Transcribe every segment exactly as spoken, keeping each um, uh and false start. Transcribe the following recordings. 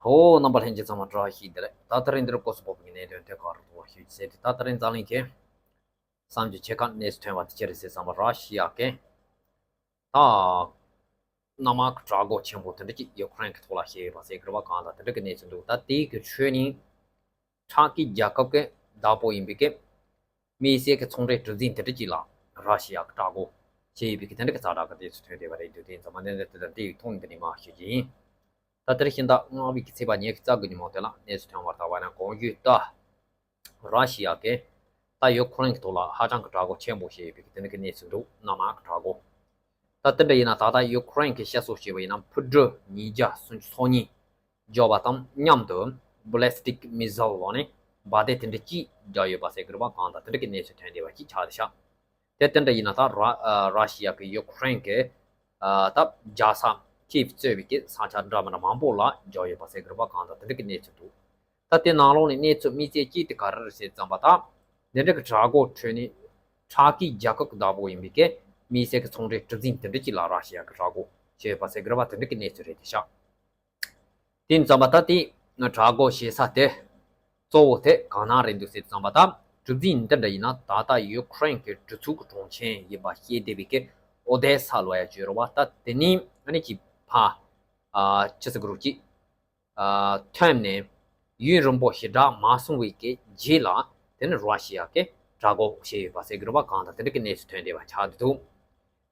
ཧོ། རྣམ་པ་ལྷན་རྒྱས་ཚང་མ་བཀྲ་ཤིས་བདེ་ལེགས། ད་ལྟ་རིང་འདིར་སྐོར་སུ་བབས་པའི་གནད་དོན་དེ་ག་རུ་འདུག་པ་ཞུ་རྒྱུ་ཟེར་དུས། ད་ལྟ་རིང་འཛམ་གླིང་གི་བསམ་རྒྱུ་ཆེ་ཁག་གནས་སུ་ཐོན་པ་དེ་ཅི་རེད་ཟེར་བསམ་པ། ར་ཤི་ཡ་གིས་ད་གནམ་དམག་གི་དྲག་འགོག་ཆེན་པོ་དེ་འདྲ་ཅིག་ཡུ་ཁུ་རེན་གྱི་ཐོག་ལ་བྱས་ཡོད་པ་ཟེར་གི་རེད་པ། གང་ལྟར་དེ་འདྲ་གི་གནས་ཚུལ་འདུག་ད་དེའི་གི་ཁྲོད་ནས་ཕྲག་གི་རྒྱལ་ཁབ་ཀྱི་བདག་པོ་ཡིན་པའི་གི་དམིགས་བསལ་གྱི་ཚོང་འབྲེལ་གྲུ་གཟིངས་དེ་འདྲ་ཅིག་ལ་ར་ཤི་ཡ་གི་དྲག་འགོག་བྱས་ཡོད་པའི་གི་དེ་འདྲ་གི་ཛ་དྲག་གི་གནས་ཚུལ་ཐོན་བསྡད་པ་རེད་འདུག་དེ་ཡིན་ཙང་མ་གནད་དོན་དེ་དང་དེ་ཡི་ཐོག་ནས་འདི་ནས་མར་ཞུ་རྒྱུ་ཡིན། ད་ལྟར་ཤིང་རྟ་རྔ་བའི་གི་ཚེས་པ་ཉེར་གཅིག་གི་ཉིན་མོ་དེ་ལ་གནས་ཚུལ་ཐོན་པར་བལྟས་པ་ན། གོང་ཞུས་ལྟར་ར་ཤི་ཡ་གིས་ད་ཡུ་ཁུ་རེན་གྱི་ཐོག་ལ་ཧ་ཅང་གི་དྲག་འགོག་ཆེན་པོ་བྱས་ཡོད་པའི་གི་དེ་འདྲ་གི་གནས་ཚུལ་འདུག་གནམ་དམག་གི་དྲག་འགོག་ད་དེ་འདྲ་ཡིན་ན་ད་ལྟ་ཡུ་ཁུ་རེན་གྱིས་བཤད་སྲོལ་བྱས་པ་ཡིན་ན། འཕུར་གྲུ་ཉིས་བརྒྱ་སུམ་ཅུ་སོ་གཉིས་འབྱོར་བ་དང་མཉམ་དུ་ballistic missile ལོག་ནས་འབར་མདེལ་དེ་འདྲ་གཅིག་བརྒྱབ་ཡོད་པ་ཟེར་གི་རེད་པ། གང་ལྟར་དེ་འདྲ་གི་གནས་ཚུལ་ཐོན་བསྡད་པ་ཅིག་ཆགས་བསྡད་ཤག་དེ་དེ་འདྲ་ཡིན་ན་ད་ར་ཨ་ར་ཤི་ཡ་གིས་ཡུ་ཁུ་རེན་གྱི་ཨ་ད་རྒྱལ་ས་ཀིབ་གཙོས་པའི་གི་ས་ཆ་འདྲ་མི་འདྲ་མང་པོ་ལ་བརྒྱབ་ཡོད་པ་ཟེར་གི་རེད་པ། གང་ལྟར་དེ་འདྲ་གི་གནས་ཚུལ་འདུག་ད་དེ་ནང་ལོགས་ནས་གནས་ཚུལ་དམིགས་བསལ་གཅིག་དེ་ག་རེ་རེད་ཟེར་ཙམ་པ། ད་འདི་འདྲ་གི་དྲག་འགོག་ཁྲོད་ནས་ཕྲག་གི་རྒྱལ་ཁབ་ཀྱི་བདག་པོ་ཡིན་པའི་གི་དམིགས་བསལ་གྱི་ཚོང་འབྲེལ་གྲུ་གཟིངས་དེ་འདྲ་ཅིག་ལ་ར་ཤི་ཡ་གིས་དྲག་འགོག་བྱས་ཡོད་པ་ཟེར་གི་རེད་པ། དེ་འདྲ་གི་གནས་ཚུལ་རེད་བསྡད་ཤག་དེ་ཡིན་ཙམ་པ་ད་དེ་དྲག་འགོག་བྱེད་ས་དེ་གཙོ་བོ་དེ་གང་ན་རེད་འདུག་ཟེར་ཙམ་པ། ད་གྲུ་གཟིངས་འདི་འདྲ་ཡིན་ན་ད་ལྟ་ཡུ་ཁུ་རེན་གྱི་གྲུ་ཚུགས་ཀྱི་གྲོང་ཁྱེར་ཡིན་པ་ཤེས་བསྡད་པའི་གི་ཨོ་དེ་ས་ལབ་ཡ་ཅིག་ཡོད་རེད་པ། ད་དེ་ནས་ཨ་ནི་ཅིག་ཕར་ཨ་ཅི་ཟེར་གི་རེད། ཅིག་ཨ་ཐོན་ནས་ཡུན་རིང་པོ་ཞེ་དྲག་མ་སོང་བའི་གི་རྗེས་ལ་དེ་ནི་ར་ཤི་ཡ་གིས་དྲག་འགོག་བྱས་ཡོད་པ་ཟེར་གི་རེད་པ། གང་ལྟར་དེ་འདྲ་གི་གནས་ཚུལ་ཐོན་བསྡད་པ་ཆགས་བསྡད་འདུག་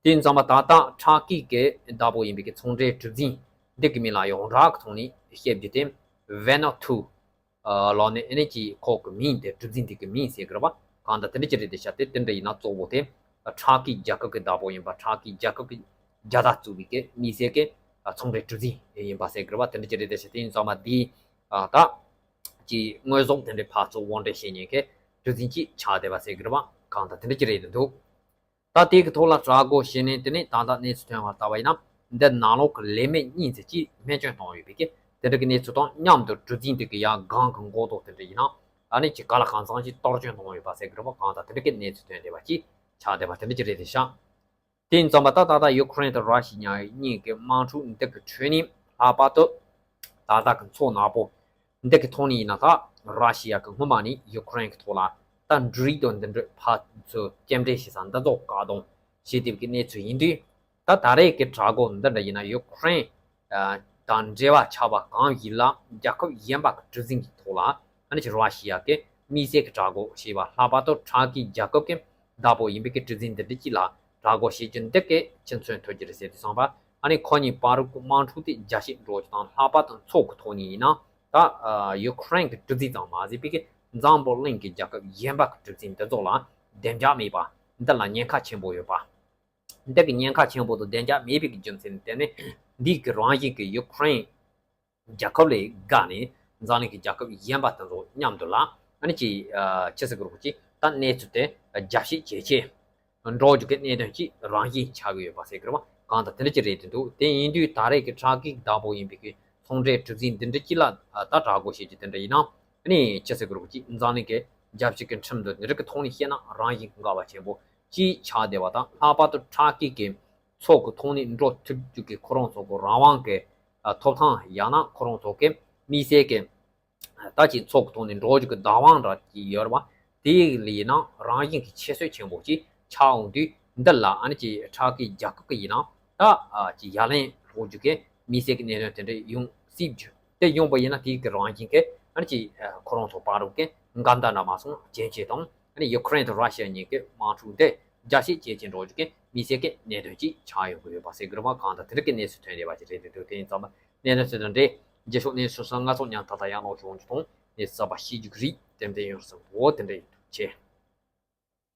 དེ་ཡིན་ཙང་མ་ད་ལྟ་ཕྲག་གི་གི་བདག་པོ་ཡིན་པའི་གི་ཚོང་འབྲེལ་གྲུ་གཟིངས་འདི་གི་མིང་ལ་ཡོངས་གྲགས་ཀྱི་ཐོག་ནས་བཤད་རྒྱུ་དེ་Vanuatu ཨ་ལབ་ནས་ཨ་ནི་ཅིག་ཁོ་གི་མིང་དེ་གྲུ་གཟིངས་དེ་གི་མིང་ཟེར་གི་རེད་པ། གང་ལྟར་དེ་འདྲ་ཅིག་རེད་བསྡད་ཤག་དེ་དེ་འདྲ་ཡིན་ན་གཙོ་བོ་དེ་ཕྲག་གི་རྒྱལ་ཁབ་ཀྱི་བདག་པོ་ཡིན་པ། ཕྲག་གི་རྒྱལ་ཁབ་ཀྱི་རྒྱལ་དར་བཙུགས་པའི་གི་དམིགས་བསལ་གྱི་ཚོང་འབྲེལ་གྲུ་གཟིངས་ཡིན་པ་ཟེར་གི་རེད་པ། དེ་འདྲ་ཅིག་རེད་བསྡད་ཤག་དེ་ཡིན་ཙང་མ་དེའི་ཨ་ད་ཅིག་དངོས་ཟོག་དེ་འདྲའི་ཕར་ཚུར་དབོར་འདྲེན་བྱེད་མཁན་གྱི་གྲུ་གཟིངས་ཅིག་ཆགས་བསྡད་པ་ཟེར་གི་རེད་པ། གང་ལྟར་དེ་འདྲ་ཅིག་རེད་འདུག་ད་དེ་གི་ཐོག་ལ་དྲག་འགོག་བྱས་ནས་དེ་ནས་ད་ལྟ་གནས་ཚུལ་ཐོན་པར་བལྟས་པ་ཡིན་ན། འདི་ནང་ལོགས་ཀྱི་ལས་མེད་གཉིས་ཙམ་ཅིག་སྨན་བཅོས་བཏང་ཡོད་པའི་གི་དེ་འདྲ་གི་གནས་ཚུལ་དང་མཉམ་དུ་གྲུ་གཟིངས་དེ་གི་ཡང་སྒང་གི་མགོ་ཐོག་དེ་འདྲ་ཡིན་ན་ཨ་ནི་ཅིག་ག་ལ་གང་འཚམ་ཅིག་གཏོར་སྐྱོན་བཏང་ཡོད་པ་ཟེར་གི་རེད་པ། གང་ལྟར་དེ་འདྲ་གི་གནས་ཚུལ་ཐོན་བསྡད་པ་ཅིག་ཆགས་བསྡད་པ་དེ་འདྲ་ཅིག་རེད་བསྡད་ཤག་དེ་ཡིན་ཙང་མ་ད་ད་ལྟ་ཡུ་ཁུ་རེན་དང་ར་ཤི་ཡ་གཉིས་ཀྱི་དམག་འཁྲུག་འདི་གི་ཁྲོད་ནས་ལྷག་པར་དུ་ད་ལྟ་གི་མཚོ་ནག་པོ་འདི་གི་ཐོག་ནས་ཡིན་ན། ད་ར་ཤི་ཡ་གི་སྔོན་མ་ནས་ཡུ་ཁུ་རེན་གི་ཐོག་ལ་ད་འབྲུ་རིགས་དང་འདི་འདྲ་ཕར་ཚུར་སྐྱེལ་འདྲེན་བྱེད་ས་འདི་ཚོ་བཀག་སྡོམ་བྱས་བསྡད་པའི་གནས་ཚུལ་ཡིན་དུས། ད་ད་རེས་ཀྱི་དྲག་འགོག་འདི་འདྲ་ཡིན་ན་ཡུ་ཁུ་རེན་དང་འབྲེལ་བ་ཆགས་པ་གང་ཡིན་ལ་རྒྱལ་ཁབ་གཞན་པ་གི་གྲུ་གཟིངས་ཀྱི་ཐོག་ལ་ཨ་ནི་ཅིག་ར་ཤི་ཡ་གི་དམིགས་བསལ་གྱི་དྲག་འགོག་བྱས་པ། ལྷག་པར་དུ་ཕྲག་གི་རྒྱལ་ཁབ་ཀྱི་བདག་པོ་ཡིན་པའི་གི་གྲུ་གཟིངས་འདི་འདྲ་ཅིག་ལ་དྲག་འགོག་བྱེད་རྒྱུ་འདི་གི་ཕྱིར་མཚོན་ཐུབ་ཀྱི་རེད་ཟེར་དུས་ཙམ་པ། ཨ་ནི་ཁོ་གཉིས་བར་གྱི་དམག་འཁྲུག་དེ་རྒྱ་ཞེ་དྲག་ཅིག་དང་། ལྷག་པར་དུ་མཚོ་གི་ཐོག་ནས་ཡིན་ན་ད་ཡུ་ཁུ་རེན་གྱི་གྲུ་གཟིངས་ཙམ་མ་ཟད་པའི་གི་འཛམ་བུ་གླིང་གི་རྒྱལ་ཁབ་གཞན་པ་གི་གྲུ་གཟིངས་འདི་ཚོ་ལ་བདེ་འཇགས་མེད་པ་འདི་ལ་ཉེན་ཁ་ཆེན་པོ་ཡོད་པ། འདི་གི་ཉེན་ཁ་ཆེན་པོ་དང་བདེ་འཇགས་མེད་པའི་གི་རྒྱུ་མཚན་ལ་བརྟེན་ནས་འདི་གི་རང་བཞིན་གྱི་ཡུ་ཁུ་རེན་རྒྱལ་ཁབ་ལས་བརྒལ་ནས་འཛམ་གླིང་གི་རྒྱལ་ཁབ་གཞན་པ་དེ་ཚོ་མཉམ་དུ་ལ་ཨ་ནི་ཅིག་ཨ་ཅི་ཟེར་དགོས་རེད། ཅིག་ད་གནས་ཚུལ་དེ་རྒྱ་ཞེ་ཇེ་ཆེ་འགྲོ་རྒྱུ་གི་གནད་དོན་ཅིག་རང་བཞིན་ཆགས་ཀྱི་ཡོད་པ་ཟེར་གི་རེད་པ། གང་ལྟར་དེ་འདྲ་ཅིག་རེད་དེ་འདུག་དེ་ཡིན་དུས་ད་རེས་ཀྱི་ཕྲག་གི་བདག་པོ་ཡིན་པའི་གི་ཚོང་འབྲེལ་གྲུ་གཟིངས་འདི་འདྲ་ཅིག་ལ་ཨ་ད་དྲག་འགོག་བྱེད་རྒྱུ་དེ་འདྲ་ཡིན་ན། ཨ་ནི་ཅི་ཟེར་དགོས་རེད། ཅིག་འཛམ་གླིང་གི་རྒྱལ་སྤྱི་གི་ཁྲིམས་དང་འདི་འདྲ་གི་ཐོག་ནས་བཤད་ན་རང་བཞིན་གྱི་འགལ་བ་ཆེན་པོ་ཅིག་ཆགས་བསྡད་པ་དང་། ལྷག་པར་དུ་ཕྲག་གི་གི་མཚོ་གི་ཐོག་ནས་འགྲོ་ཐུབ་རྒྱུ་གི་ཁོ་རང་ཚོ་གི་རང་དབང་གི་ཨ་ཐོབ་ཐང་། ཡང་ན་ཁོ་རང་ཚོ་གི་དམིགས་བསལ་གི་ད་ཅིག་མཚོ་གི་ཐོག་ནས་འགྲོ་རྒྱུ་གི་བདག་དབང་འདྲ་ཅིག་ཡོད་རེད་པ། དེ་ལ་ཡིན་ན་རང་བཞིན་གྱི་ཁྱད་གསོད་ཆེན་པོ་ཅིག་ཆགས་འོང་དུས། འདི་ལ་ཨ་ནི་ཅིག་ཕྲག་གི་རྒྱལ་ཁབ་ཀྱི་ཡིན་ན་ད་ཨ་ཅིག་ཡ་ལན་སློག་རྒྱུ་གི་དམིགས་བསལ་གྱི་གནད་དོན་དེ་འདྲ་ཡོང་སྲིད་རྒྱུ། དེ་ཡོང་པ་ཡིན་ན་དེའི་གི་རང་བཞིན་གྱི་ཨ་ནི་ཅིག་ཁོ་རང་ཚོ་བར་གྱི་འགལ་ཟླ་འདྲ་མ་སོང་རྐྱེན་བྱས་དང་། ཨ་ནི་ཡུ་ཁུ་རེན་དང་ར་ཤི་ཡ་གཉིས་ཀྱི་དམག་འཁྲུག་འདི་རྒྱ་ཞེ་ཇེ་ཆེ་འགྲོ་རྒྱུ་གི་དམིགས་བསལ་གྱི་གནད་དོན་ཅིག་ཆགས་ཡོང་གི་ཡོད་པ་ཟེར་གི་རེད་པ། གང་ལྟར་དེ་འདྲ་གི་གནས་ཚུལ་ཐོན་བསྡད་པ་ཅིག་རེད་དེ་འདུག་དེ་ཡིན་ཙང་མ་གནད་དོན་ཚོ་དང་འབྲེལ་རྗེས་ཕྱོགས་གནས་ཚུལ་སོགས་ང་ཚོ་མཉམ་ད་ལྟ་ཡང་ལོག་བྱུང་རྒྱུ་དང་། ངས་གསར་པ་ཤེས་རྒྱུ་གི་རིགས་ཏན་ཏན་ཡོང་བསམ་འོ་དེ་འདྲ་ཡིན། ཐུགས་རྗེ་ཆེ།